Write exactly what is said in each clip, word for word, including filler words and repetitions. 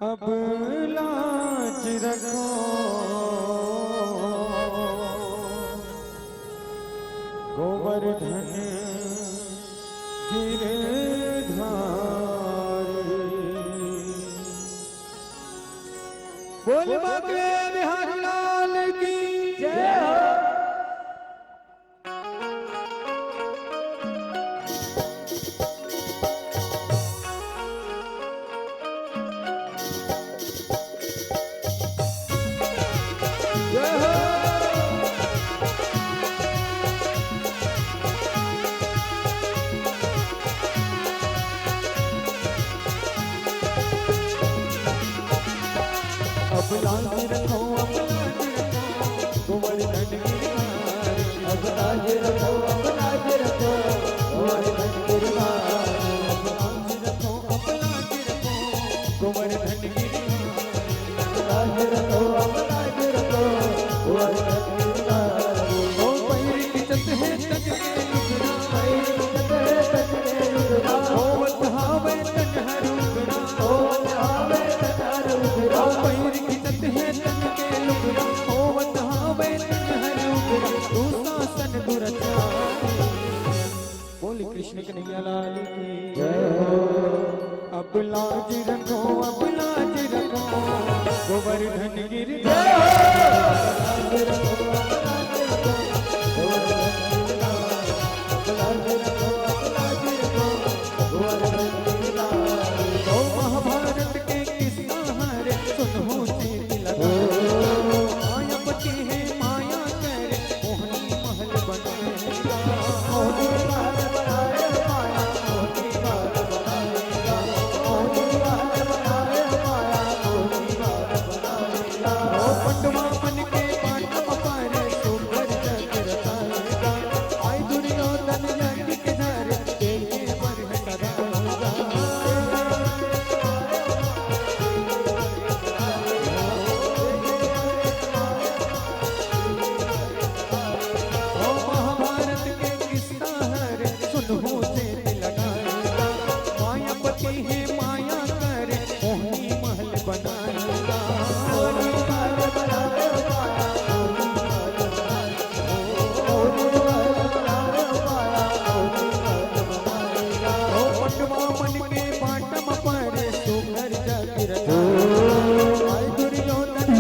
अब लाज रखो गोवर्धन गिरधारी। बोल बांके बिहारी लाल की जय हो। अब लाज रखो, अब लाज रखो, गोवर्धन गिरधारी। अब लाज रखो, अब लाज रखो, गोवर्धन गिरधारी। अब लाज रखो, अब लाज रखो, गोवर्धन गिरधारी। अब लाज रखो, अब लाज रखो, गोवर्धन गिरधारी। ओ पैर खिंचत हे तन के लुगरा, पैर खिंचत हे तन के लुगरा, होवत हावय तन हर उघरा, होवत हावय तन हर उघरा। ओ पैर खिंचत हे तन के लुगरा, होवत हावय तन हर उघरा, दुशासन दुराचारी। बोल कृष्ण कन्हैया लाल की जय हो। अब लाज रखो, अब लाज रखो, गोवर्धन गिरधारी। ओ महाभारत के किस्सा हरे सुनहु चेत लगाए। मायापति हे माया करे, मोहनी महल बनाए। ओ महाभारत के किस्सा हरे सुनहु चेत लगाए। मायापति हे माया करे, मोहनी महल बनाए। ओ पंडवा मन के बाटम परे सुघर जग रचाए। आय दुर्योधन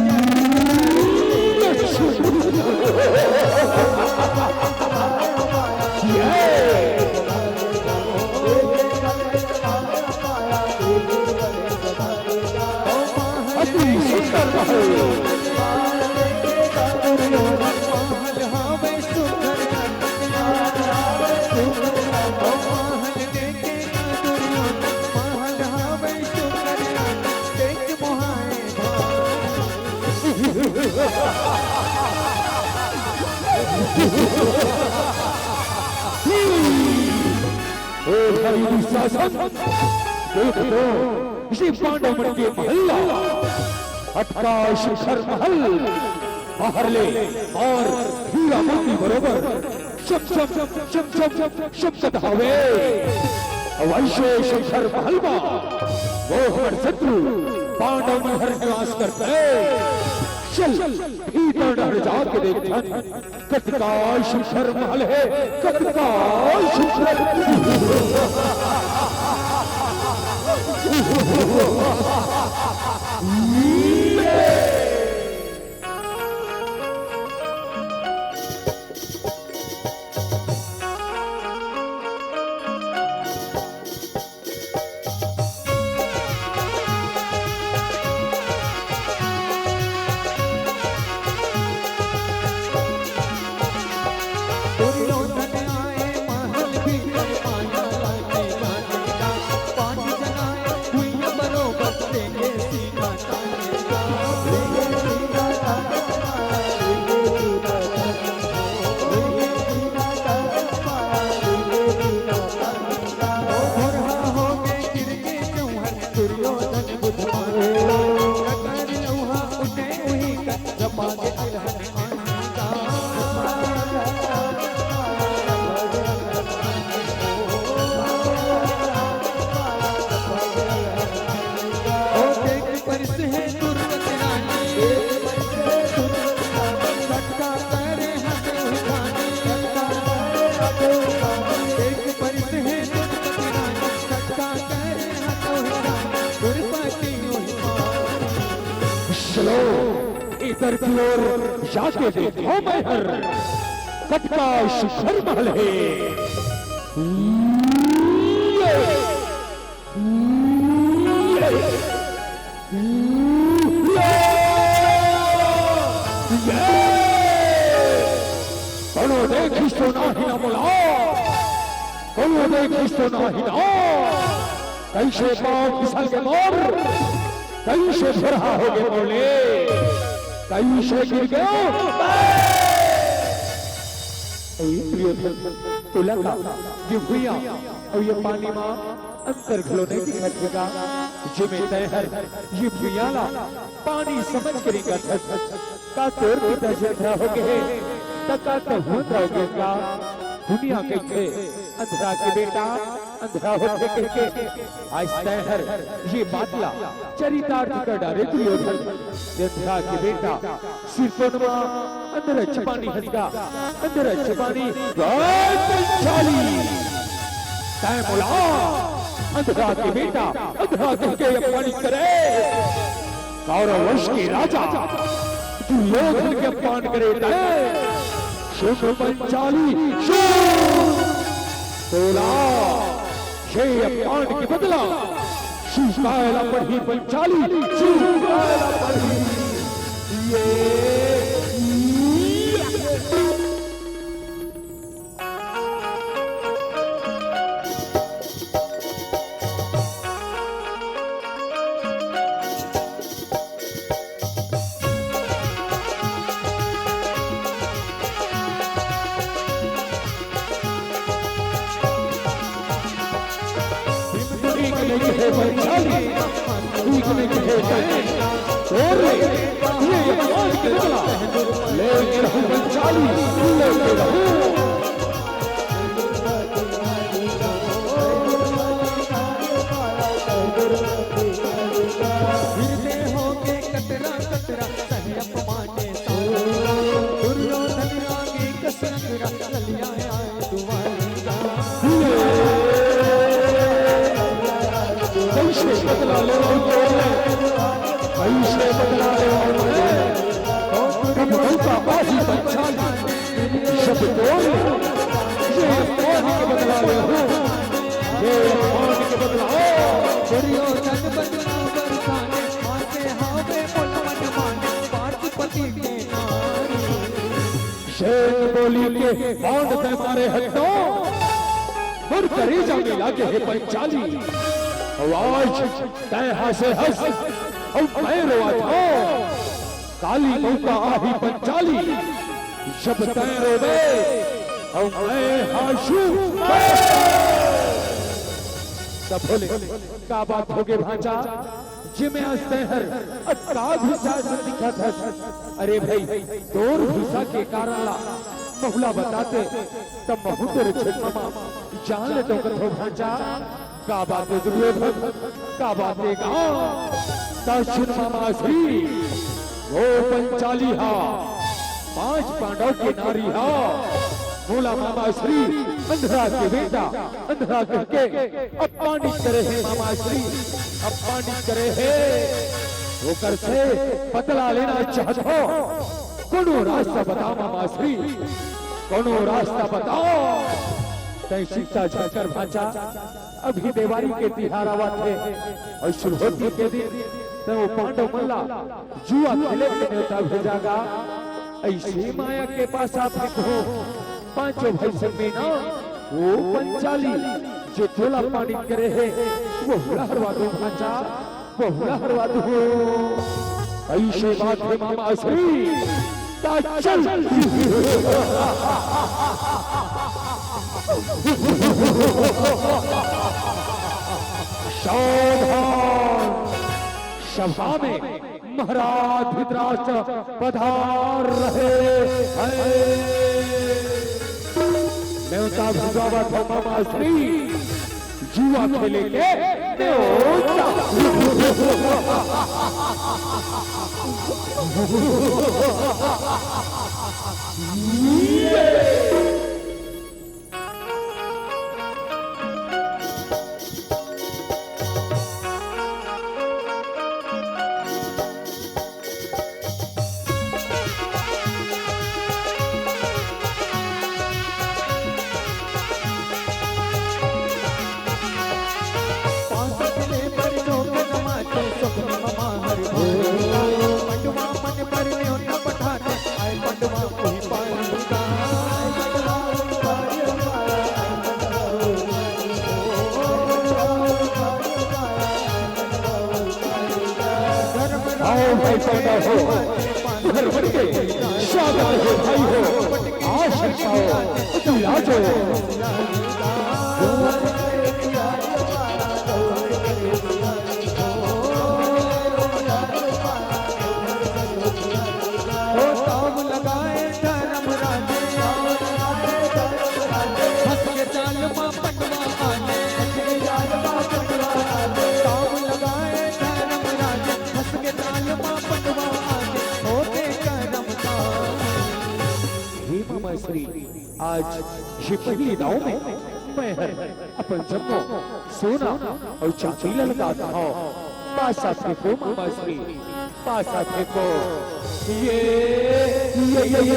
ओ भाई दुशासन, देख तो इसी पांडव मन के महल ला, अटका शिखर महल, बाहर ले और हीरा मोती बरोबर चमचम, चमचम, चमचम कदहावे। वैसे शिखर महल मा वो हमर शत्रु पांडव मन हर निवास करथे। चल, भीतर डहर जाके देखथन, कतका सुघर महल हे, कतका सुघर। दुर्योधन आए महल भीतर, माया लागे जाने का। पानी जलाए भुइयां बरोबर, लेके सीना ताने। चलो, इधर की ओर जाके देखो, मैं हर कटका शिखर महल है। ये, ये, ये, ये। कोनो देखिस तो नाही ना मोला, कोनो देखिस तो नाही ना। कइसे पाँव फिसल गे मोर, कइसे भुरहा होगे मोले, कइसे गिर गेंव। ए दुर्योधन, तोला का ये भुइयां अउ ये पानी मा अंतर घलो नइ दिखत हे का? जेमे तैं हर ये भुइयां ला पानी समझ के रेंगत हस। का तोर पिता जी अंधरा होगे हे, त का तहूं अंधरा होगे का? दुनिया कहिथे, अंधरा के बेटा अंधरा होथे कहिके। आज तैं हर ये बात ला चरितार्थ कर डारे दुर्योधन। अंधरा के बेटा सिरतोन मा अंधरच पानी हस गा, अंधरच पानी। ए पंचाली, तैं मोला अंधरा के बेटा अंधरा कहिके अपमानित करे। कौरव वंश के राजा दुर्योधन के अपमान करे तैं। सुन पंचाली, सुन। तोला ये अपमान के बदला चुकाय ला पड़ही पंचाली, चुकाय ला पड़ही। ये ठीक नहीं कहे पंचाली, ठीक नहीं कहे तैं। और ले, ये अपमान के बदला लेके रहूं पंचाली, लेके रहूं। फिरते होके कतरा कतरा सह अपमाने सारा। दुर्योधन रागी कस रंग रंग ललिया आए दुआरी। कइसे बदला लेवंव तोर ले, कइसे बदला लेवंव मैं। कब मौका पाही पंचाली, जब तोर ले, ये अपमान के बदला लेहूं, ये अपमान के बदला। दुर्योधन बदला बरसाने, माते हावे मोल मन माने, पांच पति के नारी। शेर बोली के बांध तैं मारे हत्तो, मोर करेजा में लागे हे पंचाली। आज तैं हंसे हंस अउ मैं रोवत हंव। काली मौका आही पंचाली, जब तैं रोबे अउ मैं हंसू। सब बोले, का बात होगे भांचा? जेमे आज तैं हर अतका गुस्सा से दिखत हस। अरे भई, तोर गुस्सा के कारण ला महूं ला बताते, त महूं तोर छेद मा जान लेतेंव कथों भांचा। का बात हे दुर्योधन, का बात हे गा? त सुन मामा श्री, वो पंचाली हा, पांच पांडव के नारी हा, मोला मामा श्री अंधरा के बेटा अंधरा कहिके अपमानित करे हे मामा श्री, अपमानित करे हे। ओकर से बदला लेना चाहत हंव। कोनो रास्ता बता मामा श्री, कोनो रास्ता बता। तैं चिंता झन कर भांचा, अभी देवारी के तिहार आवत हे अउ सुरहोत्ती के दिन तैं वो पांडव मन ला जुआ खेले के नेवता भेजा गा। अइसे माया के पास आप लिखो, पांचों भाई संग में ना, वो पंचाली जो तोला अपमानित करे हे, वहू ला हरवा दूं भांचा, वहू ला हरवा दूं। अइसे बात हे मामा श्री, त चल। सावधान, सभा में महाराज धृतराष्ट्र पधार रहे हैं। नेवता भेजावत हंव मामा श्री, जुआ खेले के नेवता। हमार भोले का, पंडवा मन पर न्योता पठाने आए, पंडवा उही पारी का। आओ भाई पैदा हो, घर भर के स्वागत हो भाई हो, आशीष पाओ, उतरा जो। ओ ताव लगाए धर्मराज, हंस के चाल मा पंडवा आने। ताव लगाए धर्मराज, हंस के चाल मा पंडवा आने, होते करम का। हे मामा श्री, आज ये पहली दाव में मैं हर अपन जम्मो सोना अउ चांदी ल लगात हंव। पासा फेंको मामा श्री, पासा फेंको। ये, ये, ये, ये,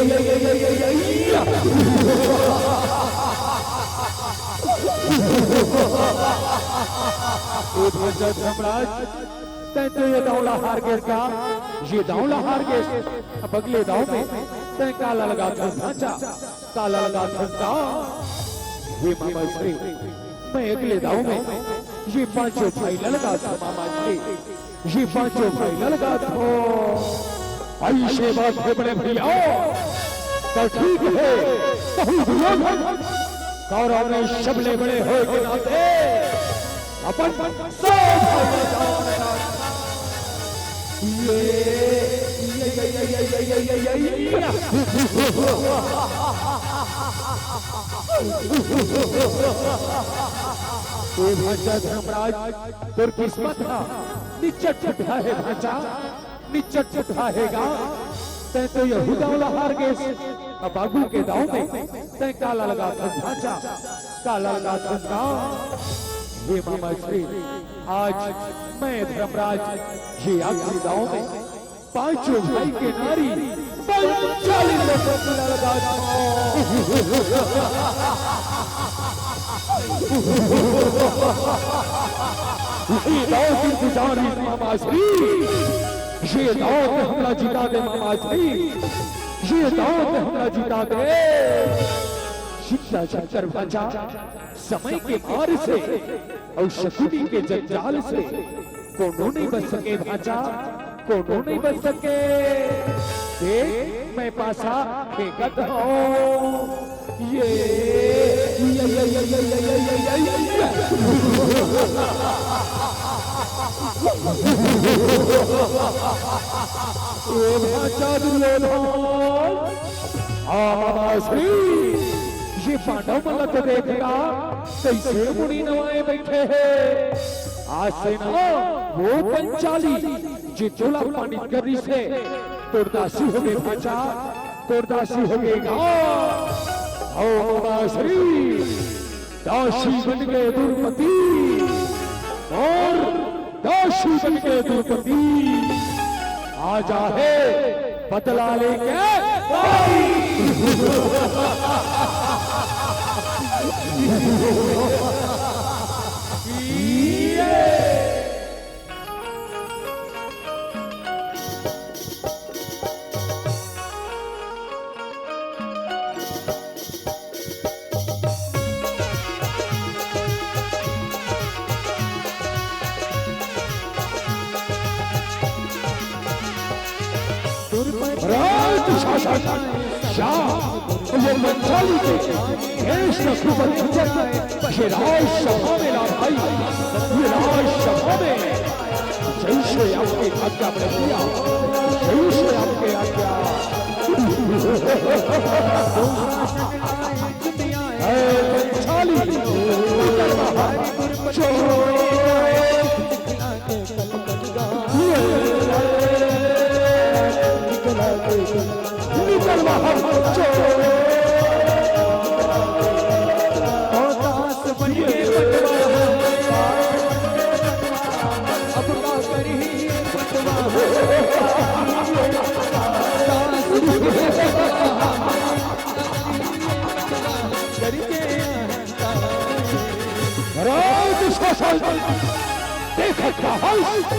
या। ए भांचा धर्मराज, तैं तो ये दाव ला हार गेस का, ये दाव ला हार गेस। अब अगले दाव में तैं काला लगाथस भांचा, काला लगाथस दाव। हे मामा श्री, मैं अगले दाव में ये पांचों भाई ला लगाथंव मामा श्री, ये पांचों भाई ला लगाथंव। अइसे बात हे बड़े भैया, त ठीक हे, कहूं दुर्योधन कौरव में सबले बड़े होय के नाते अपन सब भाई ला लगाथंव। ये, ये, ये, ए भांचा धर्मराज, तोर किस्मत ह निच्चट फुटहा हे भांचा, निच्चट फुटहा हे गा। तैं तो यहू दाव ला हार गेस, अब आगू के दाव में तैं काला लगाथस भांचा, काला लगाथस गा। हे मामा श्री, आज मैं धर्मराज ये आखिरी दाव में पांचों भाई के नारी पंचाली ला लगाथंव। ये दाव के पुजारी मामा श्री, ये दाव में हमला जिता दे मामा श्री, ये दाव में हमला जिता दे। चिंता झन कर भांचा, समय के मार से अउ शकुनी के जंजाल से कोनो नइ बच सके भांचा, कोनो नइ बच सके। देख, मैं पासा फेंकत हंव। ये, ये, ये, ये। ए भांचा दुर्योधन, आ मामा श्री, ये पांडव मन ला तो देख गा, कइसे मुड़ी नवाए बइठे हे। आज से ना वो पंचाली जे तोला अपमानित करिस हे, तोर दासी होगे भांचा, तोर दासी होगे गा। ओ मामा श्री, दासी बन के दुरपति, अउ दासी बन के दुरपति, आ जा हे बदला लेके। राज शासन, या ये पंचाली के देश में खूब अच्छे ये राजसभा में ला भाई, ये राजसभा में जैसे आपकी आज्ञा बड़े भैया, जैसे आपकी आज्ञा। ए पंचाली, निकल बाहर। निकल बाहर। राज शासन देखत का हंस,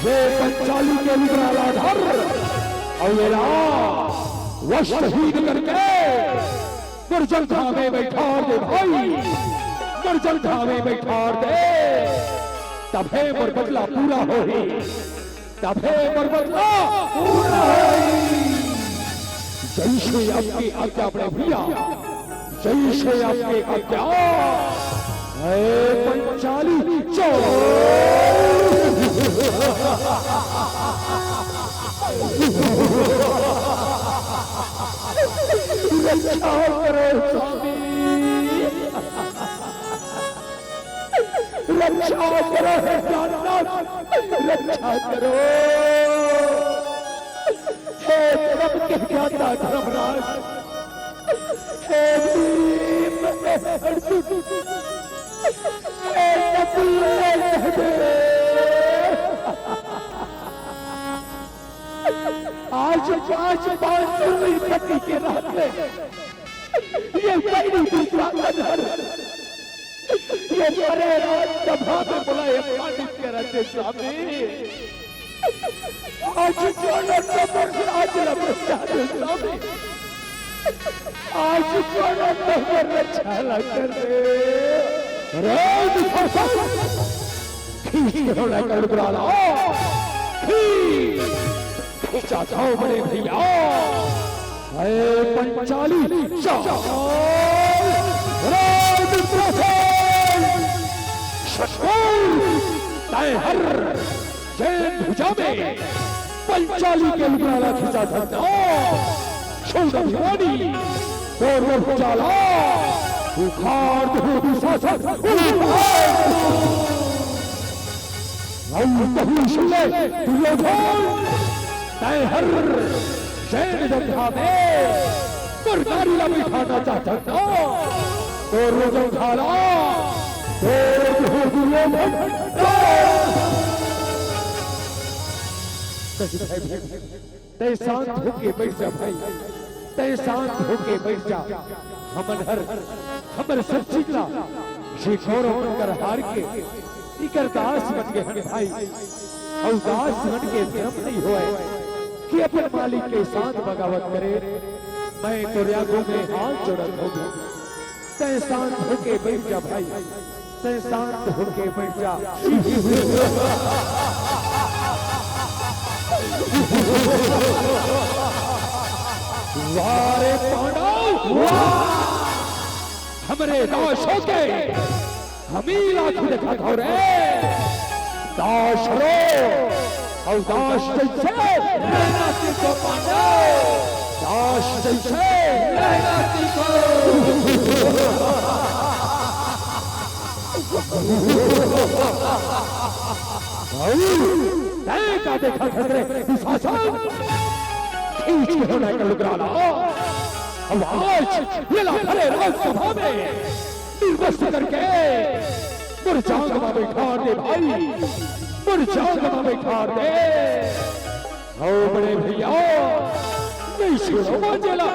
ए पंचाली के लुगरा ला धर, अउ एला वस्त्रहीन करके मोर जंघा में बइठार दे भाई, मोर जंघा में बइठार दे, तभे मोर बदला पूरा होही, तभे मोर बदला पूरा होही। जैसे आपकी आज्ञा बड़े भैया, जैसे आपकी आज्ञा। ए पंचाली चल। रक्षा करो स्वामी, रक्षा करो हे प्राणनाथ, रक्षा करो। हे धर्म के ज्ञाता धर्मराज, हे भीम, हे अर्जुन, हे नकुल, हे सहदेव। आज, आज पांच पति के रहते ये पहली दुर्गा का घर, ये परे राज सभा में बोला ये पांडित के रहते स्वामी। आज कौन नंबर से आज लपट जाते स्वामी। आज कौन नंबर में छाला कर दे। अरे दुशासन, खींच के होना कर बुला ला। खींच। खींचा जाओ बड़े भैया। अरे पंचाली, चल। अरे दुशासन, शकुन, तय हर जैन भुजा में पंचाली के लुगरा ला खींचा धरता। छोड़ अभिमानी, तोर भुजा ला उखाड़ दे दुशासन, उखाड़। अउ कहीं सुन ले दुर्योधन, तय हर जैन जंघा में तोर नारी ला बिठाना चाहता था, तोर वो जंघा ला तोर दुर्योधन। तय शांत होके बैठ जा भाई, तय शांत होके बैठ जा। हमन हर, हमर सब चीज ला ये कौरव मन कर हार के इकर दास बन गे हन भाई। अउ दास बन के धर्म नहीं होय कि अपन मालिक के साथ बगावत करे। मैं तोरे आगू में हाथ जोड़त हूँ, तय शांत होके बैठ जा भाई, तय शांत होके बैठ जा। वाह रे पांडव, वाह! हमरे दास होके हमी लाठी दिखा खाओ रे। दास रो, अउ दास जैसे रहना सीखो पांडव। दास जैसे रहना सीखो। अउ तय का देखा खतरे दुशासन, खींच के होना का लुगरा ला। अब आज ये ला भरे राजसभा में निर्वस्त्र करके मोर जांग मा बैठार दे भाई, मोर जांग मा बैठार दे। हव बड़े भैया, नहीं छोड़ो बाजेला।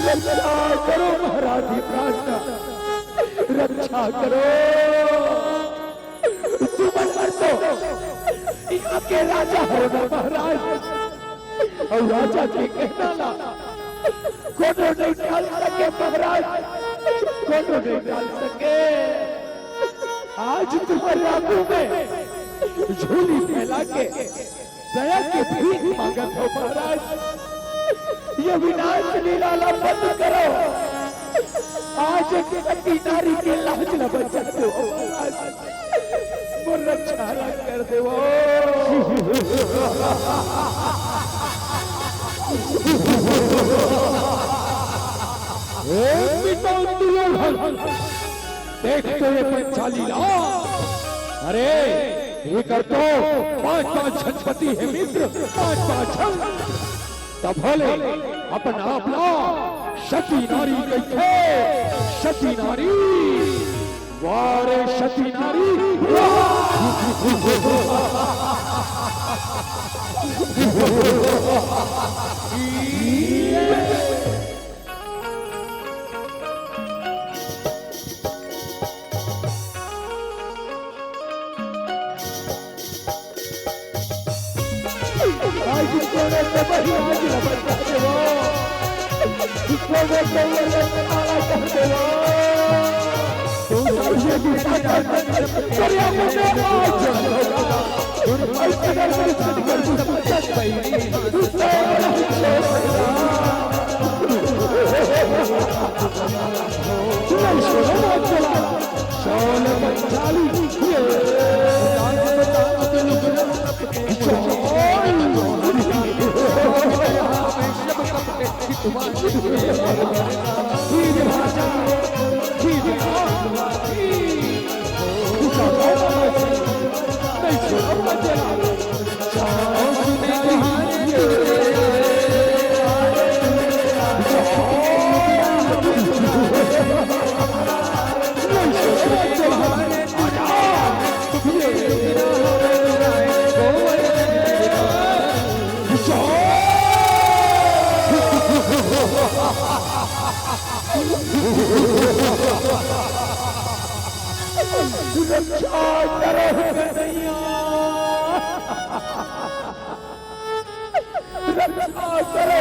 रक्षा करो महाराज, प्रार्थना, रक्षा करो। तुमन हर तो इहाँ के राजा हो ना महाराज, अउ राजा के कहना ला कोनो नहीं टाल सके महाराज, कोनो नहीं टाल सके। आज तुम्हारे आगू में झोली फैला के दया के भीख मांगत हो महाराज, ये विनाश लीला ला बंद करो। आज एक सती नारी के लाज ला बचा दो महाराज, मोर रक्षा ला कर देवो। हे पिता दुर्योधन, देख तो ये पंचाली ला। अरे, एकर तो पांच पांच झन पति हे मित्र, पांच पांच झन। तब भले अपन आप ला सती नारी कहिथे, सती नारी, वाह रे सती नारी, वाह। आज कोनो तो बहिराज ल बचा देवो, कोनो तो काला कर देवो। तू सबसे दूसरा, अरे अपने आज रक्षा करो कन्हैया, रक्षा करो,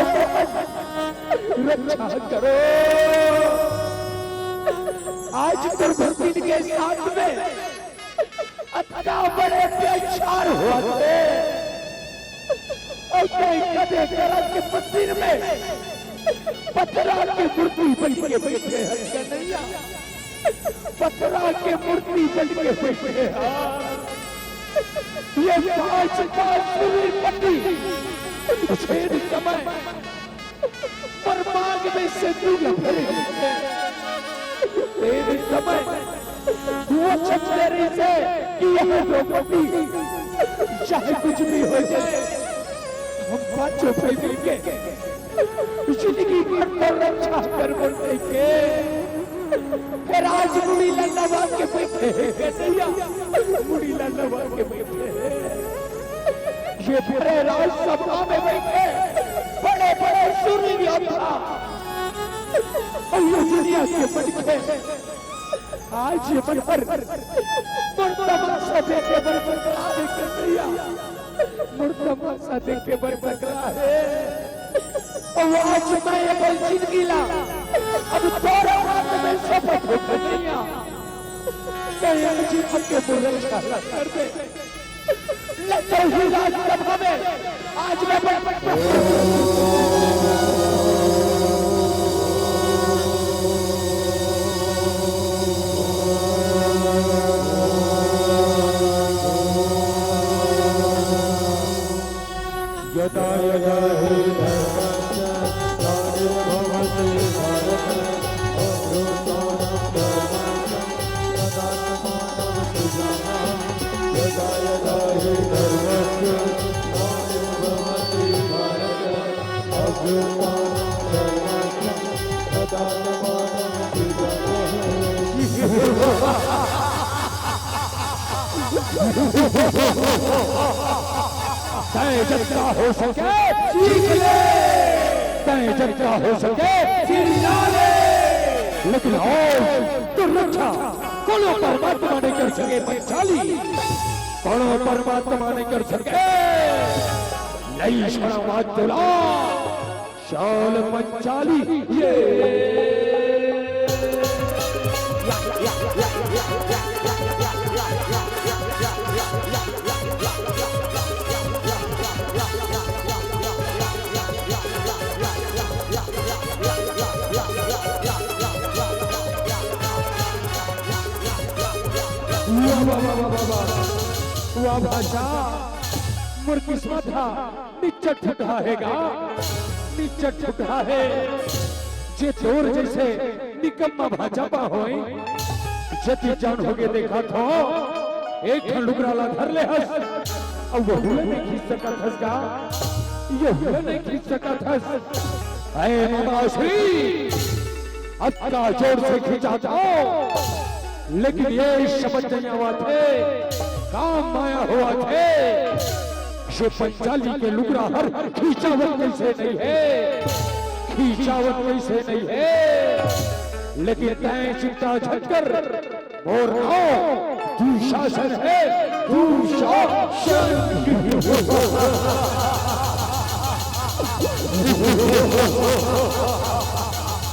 रक्षा करो। आज दुर्भक्तिन के साथ में अतना बड़े अत्याचार होवत हे। अउ तैं कदे करत के मंदिर में पथरा के मूर्ति बन के बइठे हस कन्हैया, पथरा के मूर्ति बन के बइठे हस। ये पांच पांच पति छेद समय मोर मांग में सिंदूर भरे रहिथे। तेन समय वो वचन दे रहिथे कि यह द्रौपदी चाहे कुछ भी हो जाए, हम पांचों भाई मिलके जिंदगी भर तो रक्षा करबो कहिके। फेर आज मुड़ी ला नवा के बइठे हे कन्हैया, मुड़ी ला नवा के बइठे हे। ये बड़े राजसभा में बइठे बड़े बड़े सूर योद्धा अउ ये दुनिया के मनखे आज ये मन पर मोर तमाशा देखे बर बइठे हे कन्हैया, मोर तमाशा देखे बर बइठे हे। अउ आज मैं अपन जिंदगी ला अब तोरे हाथ में सौंपत हों कन्हैया, तैं जीवन के मोर रक्षा ला कर दे। ले तो ही राजसभा में आज मैं बड़ यदा यदा हि धर्मस्य ग्लानिर्भवति भारत, अभ्युत्थानं धर्मस्य तदात्मानं सृजाम्यहम्। यदा यदा हि धर्मस्य ग्लानिर्भवति भारत, अभ्युत्थानं धर्मस्य तदात्मानं सृजाम्यहम्। तैं जतना हो सके चीख ले। तैं जतका हो सके चिल्ला ले। लेकिन आज तोर रक्षा कोनो परमात्मा नइ कर सके पंचाली, कोनो परमात्मा नइ कर सके। नइ छोड़ंव आज तोला, चल पंचाली। ये वाह, वाह, वाह, वाह, वाह। वाह भाषा, मोर किस्मत हा निच्चट फुटहा हे गा, निच्चट फुटहा हे। जे तोर जइसे निकम्मा भाजपा होय, जति जान होगे देखत हों, एक ठन लुगरा ला धर ले हस, अउ वहू ला नइ खींच सकत हस गा, यहू ला नइ खींच सकत हस। ऐ मामा श्री, अतका जोर से खींचाथंव, लेकिन ये समझ नइ आवत हे, का माया होवत हे। ये पंचाली के लुगरा हर खींचावत कइसे नइ हे, खींचावत कइसे नइ हे। लेकिन तैं चिंता झन कर, मोर नांव दुशासन हे, दुशासन।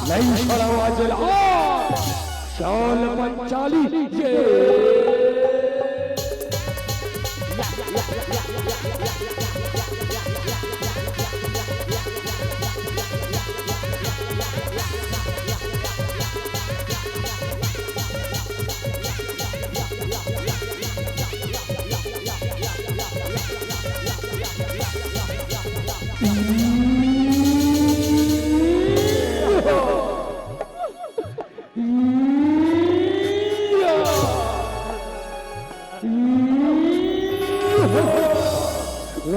नइ छोड़ंव आज ला, चल पंचाली ये।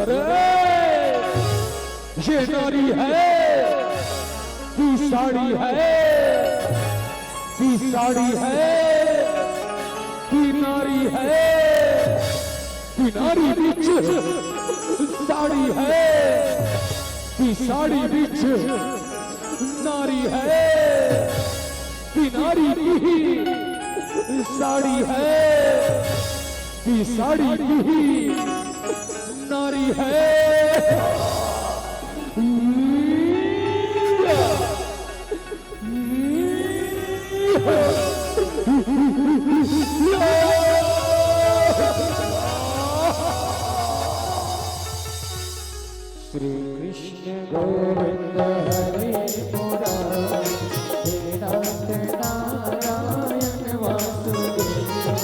अरे, ये नारी है कि साड़ी है, कि साड़ी है, कि नारी है, कि नारी बीच साड़ी है, कि साड़ी बीच नारी है, कि नारी की ही साड़ी है, कि साड़ी की ही नारी है। श्री कृष्ण गोविंद हरे मुरारी, हे नाथ नारायण वासुदेवा। कृष्ण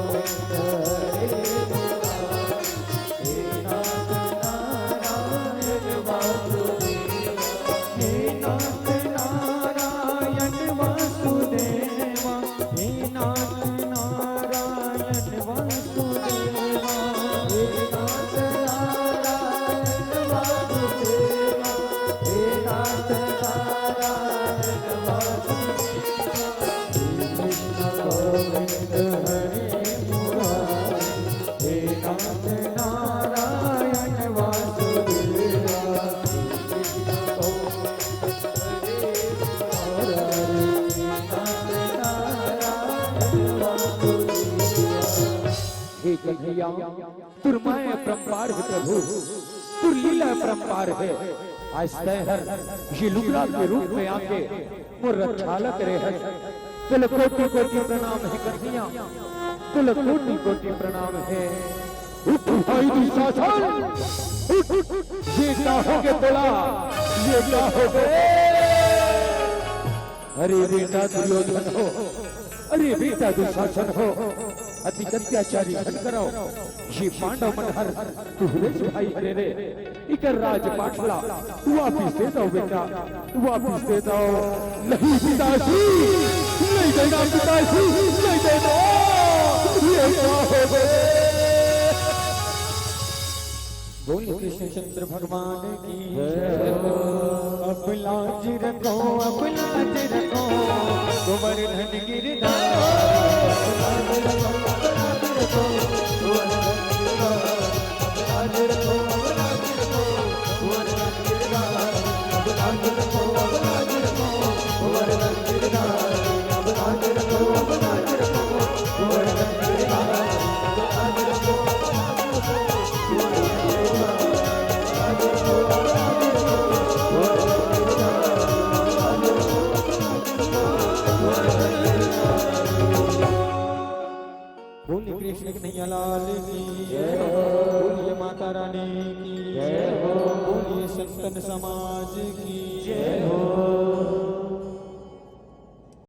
गोविंद हरे मुरारी, हे नाथ नारायण वासुदेवा। हे नाथ नारायण वासुदेवा, हे नाथ नारायण वासुदेवा। हे कन्हैया, तोर माया अपरंपार हे प्रभु, तोर लीला अपरंपार हे। आज तैं हर ये लुगरा के रूप में आके मोर रक्षा ल करे हस। तोला कोटि कोटि प्रणाम हे कन्हैया, तोला कोटि कोटि प्रणाम हे। उठ भाई दुशासन, उठ, उठ, ये का होगे तोला, ये का होगे? अरे बेटा दुर्योधन हो, अरे बेटा दुशासन हो, अतिक अत्याचारी झन करव। ये पांडव मन हर तुंहरेच भाई हरे रे। इकर राजपाट ला वापिस दे दव बेटा, वापिस दे दव। नहीं पिताजी, नहीं देना पिताजी, नहीं देना। ये का होगे? बोल कृष्णचंद्र भगवान की जय। अब लाज रखो, अब लाज रखो, गोवर्धन गिरधारी। अब लाज रखो, अब लाज रखो, गोवर्धन गिरधारी। अब लाज रखो, अब लाज रखो, गोवर्धन गिरधारी। की जय।